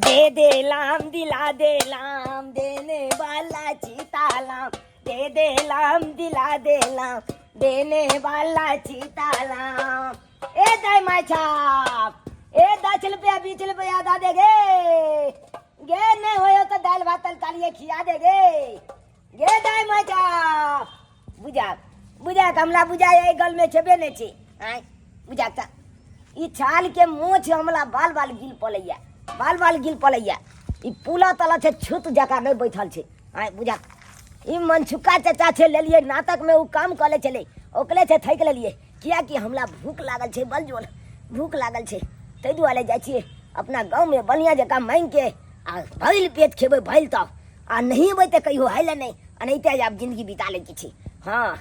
दे दे लाम दिला दे लाम देने वाला चीतालाम दे दे लाम दिला दे लाम देने वाला चीतालाम। ए दाई माय छाप, ए 10 रुपया 20 रुपया दा दे गे गे, नहीं होयो तो दाल भात तरकारी खिया दे गे गे दाई माय छाप। बुझा बुझा हमला बुझा एहि गल में छेबे नहीं छी। आँय बुझा त ई छाल के मोछ हमला बाल बाल गिल पड़ैया, बाल बाल गिल पड़ैया। ई पुला तला छै छूत जकाँ नहि बैठल छै। आँय बुझा ई मनछुक्का चचा छै लेलियै नाटक में, ओ काम कऽ लै छलै ओकरे छै थकि लेलियै, किएकि हमरा भूख लागल छै, बलजोर भूख लागल छै। ताहि दुआरे जाइ छियै अपना गाँवमे बढ़िआँ जकाँ माँगिके आ भरि पेट खेबै भरि तब आ नहि एबै तऽ कहियो हइ लए नहि, एनाहिते आब जिन्दगी बिता लैके छै। हँ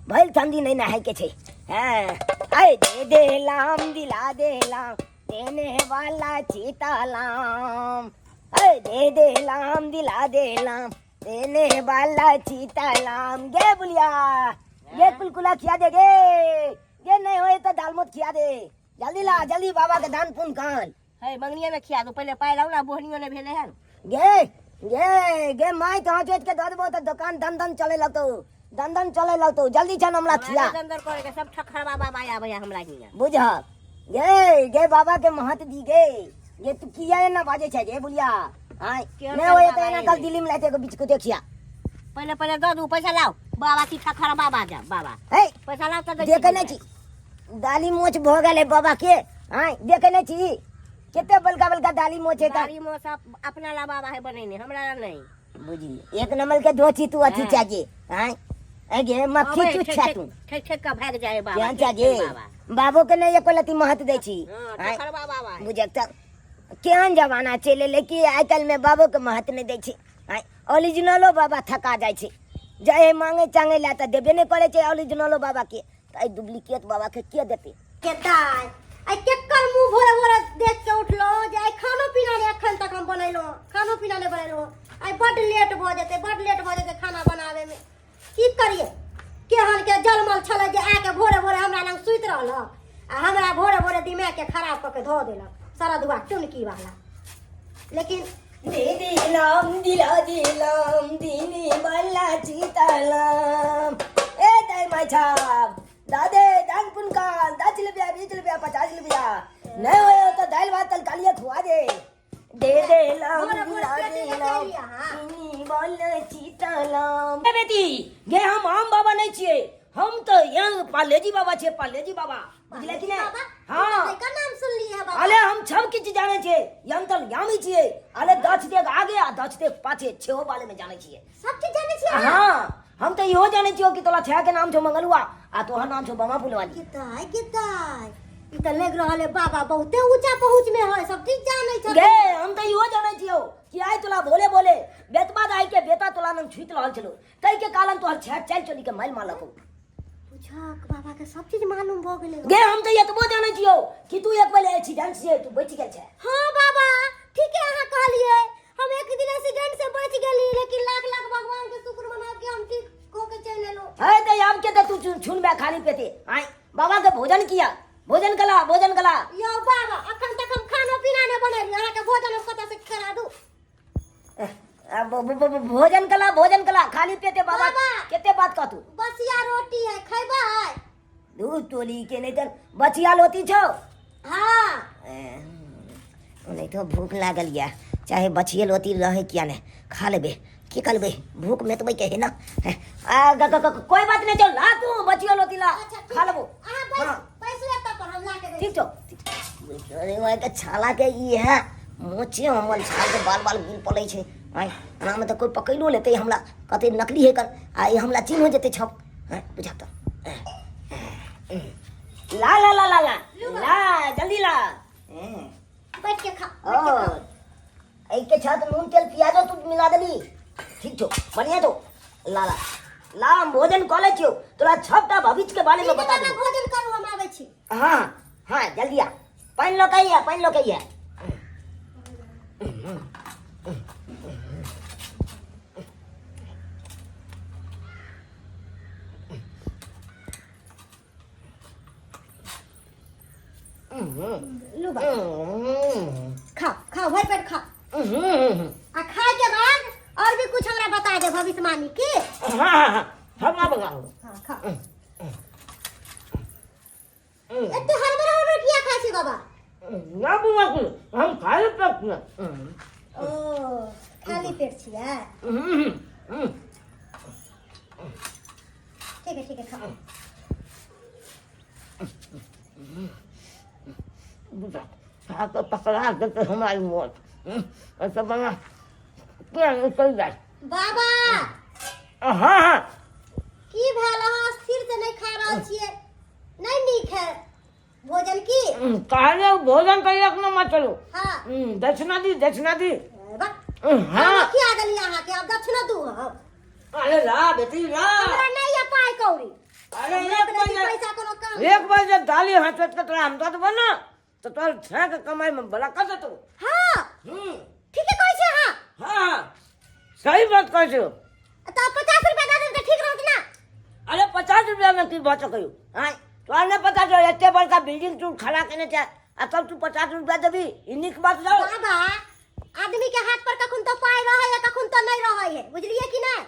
भरि ठण्डी नहि नहायके छै। हँ आइ दे दे लाम दिला दे लाम देने वाला चीता लाम, अरे दे दे लाम दिला दे लाम देने वाला चीता लाम। गे बुलिया गे कुलकुला खिया दे गे गे, नहीं होए तो दाल मोत खिया दे, जल्दी ला जल्दी बाबा के दान पुन कान है मंगनिया में खिया दो पहले पाई लाओ ना, बोहनियो ने भेले हन। गे गे गे my तो हाथ के दऽ देबो तऽ दोकान दन दन चले लगतौ, दन दन चले लगतौ, जल्दी छन हमरा खिया। अंदर करे के सब ठखरवा बाबा आवे हमरा हिया। बुझल गे गे बाबा के महत दी गे गे, तू किया एना बाजै छै गे बुलिया? आय केहन नहि होय तऽ बाबा एना एलै? कल दिल्ली में लाते एगो बिस्कुटे खिया। पहले पहले दऽ दू पैसा लाओ बाबा की ठखरवा बाजा बाबा। हे पैसा लाओ तऽ दै छी देखे नहि छी दाली मोच भऽ गेलै बाबा के। आय देखे नहि छी कते बड़का बड़का दाली मोच है। दाली मोच अपना ला बाबा है बनेने, हमरा ला नहीं। बुझली एक नंबर के दोची तू अथी हाँ। चाचे। आय अगे मक्खी अबै, चूस ठेक- छा ठेक- तू ठेक ठेक के भागि जाए बाबा, केहन ठेक चाचे ठेक बाबा। बाबो के नहीं एको लती महत दै छी। हाँ, आय ठखरवा बाबा है। बुझक तऽ केहन जमाना चलि एलै कि आइ काल्हिमे बाबोके महत्व नहि दै छै। आँय ओरिजिनलो बाबा थका जाइ छै, जाइ हइ मांगे चांगे लए तऽ देबे नहि करै छै ओरिजिनलो बाबाके, तऽ एहि डुप्लीकेट बाबाके के देतै? के दाय आइ केकर मुंह भोरे भोरे देख के उठलो जे आइ खानो पीना नहि अखन तक हम बनेलहुँ, खानो पीना नहि बनेलहुँ, आइ बड्ड लेट भऽ जेतै, बड्ड लेट भऽ जेतै खाना बनाबैमे। की करियै, केहन के जलमल छलै जे आके भोरे भोरे हमरा लग सुति रहलक आ हमरा भोरे भोरे दिमागके खराब कऽ के धऽ देलक सरदुआ टुनकी वाला। लेकिन दे दिलाम दिला दिलाम दीनी वाला चीतालाम। ए दाई माई छाप दादे दान पुन काल 10 रुपया 20 रुपया 50 रुपया नहीं होयो तो दाल भात तरकारी खुआ दे। दे दे लाम भोरे भोरे दिला पेटे दे के लाम चलिया, हाँ। दीनी वाला चीतालाम। ए बेटी गे हम आम बाबा नहीं छिए, हम तो यहाँ पालेजी बाबा छिए, पालेजी बाबा बुझले कि नहीं? बाबा हाँ का नाम सुन लिए है बाबा। अरे हम सब किछु जानै छियै, यंत्र यामी छियै। अरे 10 डेग आगे आ 10 डेग पाछे छेहो बारे में जानै छियै। सब चीज जानै छियै? हाँ हम तो इहो जानै छियो कि तोरा छेहा के नाम छौ मंगलुआ आ तोहर नाम छौ बमा फुलवाली। किताय किताय ई तऽ लागि रहल है बाबा बहुते ऊंचा पहुंच में है, सब चीज जानै छै। गे हम तो इहो जानै छियो कि आइ तोला भोले भोले बेतबा दाई के बेटा तोला नंग छुइत रहल छलो, तै के कारण तोहर छेहा चल चली के माइल मारलको। बुझक बाबा के सब चीज मालूम भ गेलै। गे हम तो एतबो जानै छियो कि तू एक बेर एक्सीडेंट से तू बचि गेल छै। हाँ बाबा ठीक है अहाँ कहलिए, हम एक दिन एक्सीडेंट से बच गेली, लेकिन लाख लाख भगवान के शुक्र मनाओ कि हम ठीक हो के चल एलो। है तो आब के तो तू छुनबे खाली पेटे। आय बाबा के भोजन किया, भोजन कला, भोजन कला। यो बाबा अखन तक हम खानो पीना नहीं बनेली, अहाँ के भोजन हम कतऽ से करा दू? भोजन कला, भोजन कला खाली पेटे बाबा, बाबा। केते बात कहतू? बसिया रोटी है खैबा है? दूध टोली के नहीं तर बचिया लोती छौ। हाँ नहीं तो भूख लागल या चाहे बचिए लोती रहे किया नहीं खा लेबे, की करबे भूख मेटबै के है ना। आ, ग, ग, ग, कोई बात नहीं, चल ला तू बचिए लोती ला। अच्छा, ठीक खा लेबो। अहाँ बैस हाँ। बैसू एतऽ पर हम ला के दै ठीक छौ। अरे वहाँ के छाला के ई है मोचे हमर छाल के बाल बाल गिल पड़ै छै। आँय एनामे तऽ कोइ पकड़ियो लेतै हमरा, कहतै नकली है कर, आ ई हमरा चिन्ह हो जेतै छप। आँय बुझा तऽ ला ला ला ला ला ला जल्दी ला। बैठ के खा, बैठ के खा। एहिके छत नून तेल प्याजो तू मिला देली, ठीक छौ बढ़िया छौ। ला ला ला हम भोजन कऽ लै छियौ, तोरा छपटा भविष्य के बारे में बता ठीक है, देबौ। भोजन करू हम आबै छी। हाँ हाँ जल्दी आ, पानि लऽ के अइहे, पानि लऽ के अइहे। लू बा खाओ खाओ भर पेट खाओ। हम्म, आ खाए के बाद और भी कुछ हमरा बता दे भविष्यवाणी की। हाँ हाँ हाँ, हमरा बताओ। हाँ, खा। एते हड़बड़ हड़बड़ किया खाइ छी बाबा? ना बुआ, कुछ हम खाए तक ना। ओ, खाली पेट छियै? ठीक है, ठीक है, खाओ। बुझा खा कऽ पकड़ा देतै हमरा ई मौत, एतऽ बना पूरा निकलि जाय। बाबा! हाँ हाँ। की भेल? अहाँ स्थिर से नहि खा रहल छियै, नहि नीक है भोजन की? कहले भोजन करिए अपना मत चलू। हाँ। दक्षिणा दी, दक्षिणा दी। वाह! हाँ। खिया देलियै अहाँके, आब दक्षिणा दू हम? अरे ला बेटी, ला। हमरा नहि यऽ पाइ कौड़ी। अरे हमरा एक अपने छी बजे पैसा कोनो काम। एक बजे दाली हाथ के तोरा हम दऽ देबो ने तऽ तोहर छाँक कमाइ में बड़ा कर देतौ। हाँ। ठीके कहै छी अहाँ। हाँ, सही बात कहै छियौ। तऽ 50 रुपया दऽ देब तऽ ठीक रहत ना? अरे, 50 रुपया में की भऽ सकैयौ? आँय, तोरा नहि पता छौ? एते बड़का बिल्डिंग तू खड़ा केने छै आ तब तू 50 रुपया देबी, ई नीक बात छौ? बाबा, आदमी के हाथ पर कखन तो पाइ रहै है, कखन तो नहि रहै है, बुझलियै कि नहि?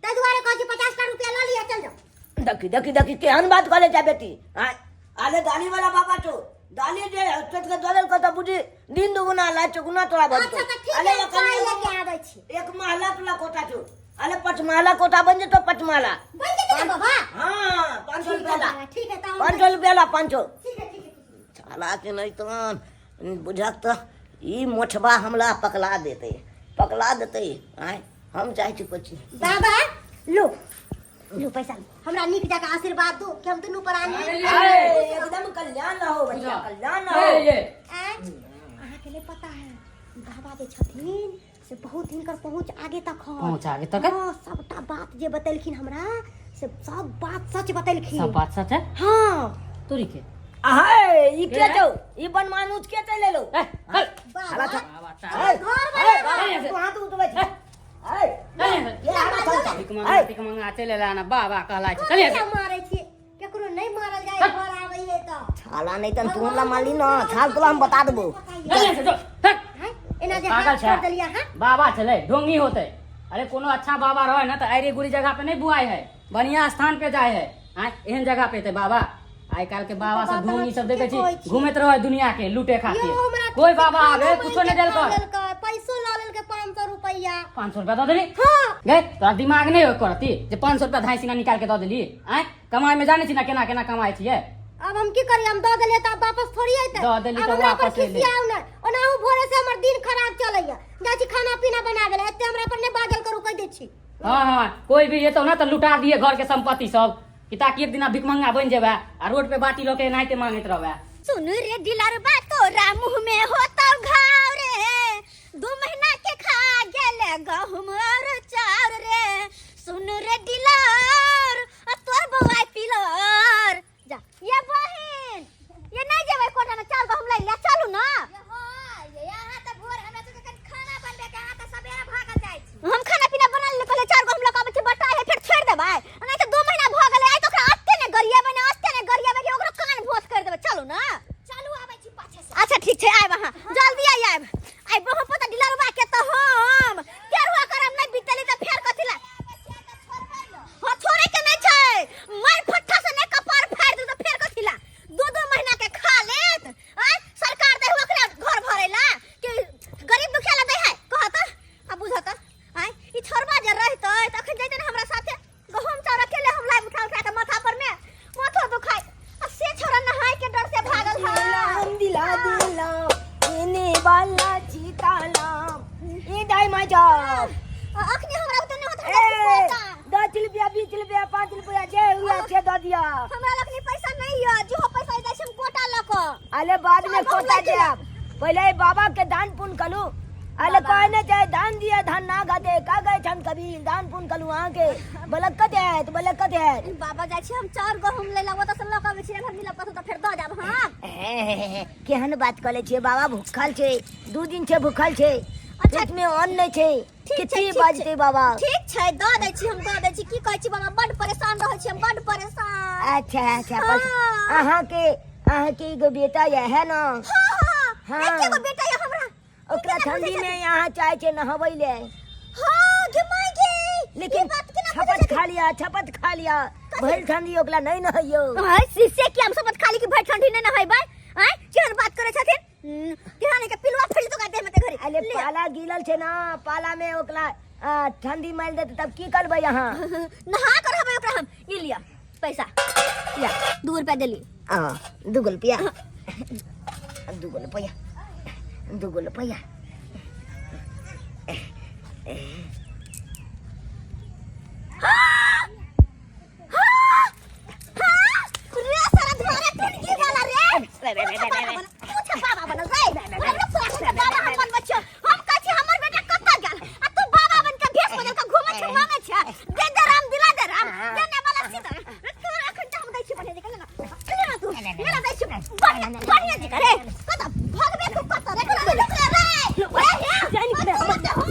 ताहि दुआरे कहै छी, 50 टा रुपया लऽ लिअ, चल जाउ। देखी देखी देखी, केहन बात करे छै बेटी। आँय, अरे दाली वाला बाबा छौ, दाली जे हस्ते के दऽ देलकौ तऽ बुझी दिन दुगुना लाख चौगुना तोरा भऽ अच्छा जेतौ। तऽ ठीक अरे है, एखन पाइ लेके आबै छी। एक महला तोरा कोठा छौ, अरे पचमाला कोठा बन जेतौ, पचमाला। बनि जेतै ने बाबा? हाँ, 500 ठीक रुपया है ला। बाबा, ठीक है तऽ 500 रुपया ला, 500। ठीक है, ठीक है, ठीक है। साला के नहीं तहन बुझक तऽ ई मोछबा हमरा पकड़ा देतै, पकड़ा देतै। आँय, हम चाहै छी कुछ। बाबा, लो लो पैसा लो, हमरा नीक जकाँ आशीर्वाद दो कि हम दुनू प्राणी अरे, एकदम कल्याण हो भैया, कल्याण हो। आँय, अहाँके नहि पता है, ई बाबा जे छथिन से बहुत हिनकर पहुँच आगे तक है। पहुँच आगे तक है? हाँ, सबटा बात जे बतेलखिन हमरा से सब बात सच बतेलखिन। सब बात सच है? हाँ। तोरी के अहे, ई के छौ? ई बनमानुष के चलि एलौ? ए, चल। बाबा, ए, घर ए, वाला तू हाथ उठबै छी? ए, चल यहाँ से। ये हाथ उठबै छी। भीख मंगा, भीख मंगा चलि एला ना, बाबा कहलाय छै। चल यहाँ से। मारै छियै? केकरो नहि मारल जाय, घर आबै है तऽ। छाला नहि तन तू हमरा मारली न छाल, तोरा हम बता देबो। चल यहाँ से, जो। हट। हैं? एना जे पागल हाथ छै। छोड़ देलियै अहाँ। बाबा छलै ढोंगी होते। अरे, कोनो अच्छा बाबा रहे ना तऽ आइरे गुरी जगह पे नहीं बुआई है, बढ़िया स्थान पे जाए है। आँय, एहन जगह पे एते बाबा? आइ काल्हि के बाबा सब बात ढोंगी सब अहाँ देखै ठीके कहै छी छी। घूमैत रहे दुनिया के लूटे यौ, खातिर। हमरा कोई बाबा खानो आबे कुछो नहीं मांगि के खा देलकै। लेलकै, पैसो लऽ लेलकै 500 रुपैआ। 500 रुपया दऽ देली? हाँ। गए, तोरा दिमाग नहीं हो करती जे 500 रुपया धाई सीना निकाल के दऽ देली? आँय, कमाई में जाने छी ना केना केना कमाई छियै? अब हम की करी? हम दऽ देलियै तऽ आब वापस थोड़ी अयतै। दऽ देली आब तऽ हमरा पर वापस अयलै। खिसियाउ नहि, ओनाहु भोरे से हमर दिन खराब चलैया। जाइ छी खाना पीना बनाबै लए, एते हमरा पर नहि बाजल करू, कहि दै छी। हाँ हाँ, कोई भी एतौ ना तऽ लुटा दिए घर के संपत्ति सब कि ताकि एक दिना भिखमंगा बनि जेबै आ रोड पे बाटी लऽ के एनाहिते मांगैत रहबै। सुन रे दिलरबा, तोरा मुंह में होता घाव रे, 2 महीना के खा गेल गहूम और चाउर रे। सुन रे दिलर, आ तोर बौआ पिलर जा। ये बहिन, ये नहीं जेबै कोटा में चाउर गहूम लै ले? चलू ना। हम खाना पीना बना लेले, पहले चाउर गहूम लऽ कऽ आबै छी, बटा है फेर छोड़ि देबै? नहीं तऽ 2 महीना भऽ गेलै, आइ तऽ ओकरा अस्ते ने गरियेबै ने, अस्ते ने गरियेबै कि ओकरो कान भोथ कर देबै। चलू ना। चलू, आबै छी पाछे से। अच्छा, ठीक छै, आयब अहाँ, जल्दी आइ आयब। आइ बहु पता डिलरवा के तऽ हम तेरुआ करम नहि बीतली तऽ फेर कथी ला। हाँ, छोड़े के नहीं छै, मार फट्ठा से नहीं कपार फाड़ दू तऽ फेर कथी ला। दू दू महीना के खा लेत। आय, सरकार दे ओकरा घर भरेला कि गरीब दुखिया ला दे है? कहत आ बुझत। आय, ई छोरबा जे रहतै त अखन जैते ने हमरा साथे गहूम चाउर, अकेले हम लाइब उठा उठा के माथा पर में माथो दुखाय, आ से छोरा नहाय के डर से भागल है। लाम दिला दिलाम देने वाला चीतालाम ई दाई मा जाओ। अखनी हमरा उते नहि होत। ए, हमरा 10 रुपया, 20 रुपया, 5 रुपया जे हुआ से दऽ दिया। हमरा लखनी पैसा नहीं है, जो पैसा जाइ छै हम कोटा लऽ कऽ। अरे, बाद में चल, कोटा बहुत जायब, पहले ई बाबा के दान पुण्य कलू। अरे, कहने चाहे दान दिया धान ना गाते का गए छन कबीर। दान पुण्य कलू, अहाँ के बलक्कत है तो बलक्कत है। बाबा, जाइ छी हम चाउर गहूम लै ला, ओतऽ से लऽ कऽ अबै छी, अगर मिलब कतौ तऽ फेर दऽ जायब हम। केहन बात करै छियै बाबा? भूखल छै, 2 दिन छै भूखल छै, पेट में अन्न नहि छै। ठीक छै, कते ठीक छै। बाजतै बाबा? ठीक छै, दऽ दै छी हम, दऽ दै छी। की कहै छी बाबा, बड्ड परेशान रहै छी हम, बड्ड परेशान। अच्छा अच्छा, बस। हाँ। अहाँके अहाँके एगो बेटा यऽ है ना? हाँ हाँ। हाँ। एके गो बेटा यऽ हमरा। ओकरा केना ठंडी बुझै में यहाँ चाहे छै नहबै ले। हाँ गे माय गे, लेकिन ई बात केना बुझै छपत छथिन? खा लिया, छपत खा लिया, भरि ठंडी ओकरा नहीं नहैयो। आय शीशे की हम शपथ खाली कि भरि ठंडी नहीं नहैबै। आय केहन बात करै छथिन? केहन के पिलुआ फैल तो देह में ते घरी। अरे ले। पाला गिलल छै ना, पाला में ओकरा ठंडी मारि देतै तब की करबै अहाँ? नहा कर रहबै ओकरा हम। ई लिया पैसा, लिया 2 रुपया देली। आ, 2 रुपया, 2 रुपया, 2 रुपया। रे सारा धोरे टुनकी वाला रे, तू छे बाबा बनल रे। अरे तोरा के बाबा हम बनबै छियौ। हम कहै छी हमर बेटा कतऽ गेल आ तू बाबा बन के भेष बदल के घूमै छै, मांगै छै। दे दे राम, दिला दे राम, देने वाला सीधा रे। तोरा एखन तऽ हम दै छी बढ़िया जकाँ। ले ना, ले ना तू, ले ना, दै छी बढ़िया बढ़िया जकाँ रे। कतऽ भगबे तू, कतऽ रे? कतऽ रे रे रे हे जाय निकले, तू दे हम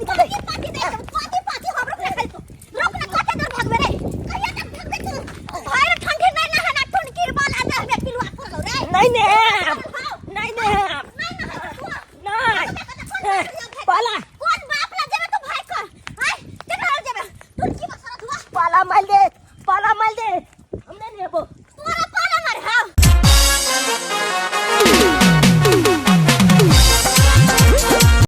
पाँची पाँची दै छी, पाँची पाँची हम। रुक ना खाली तू, रुक ना। कते दूर भगबे रे? कहिया तक भगबे तू? भरि ठंडी नहीं नहाना, टुनकी वाला देह में पिलुआ फुरलो रे। नहीं ने, नहीं ने, नहीं नहाना तू। नहीं।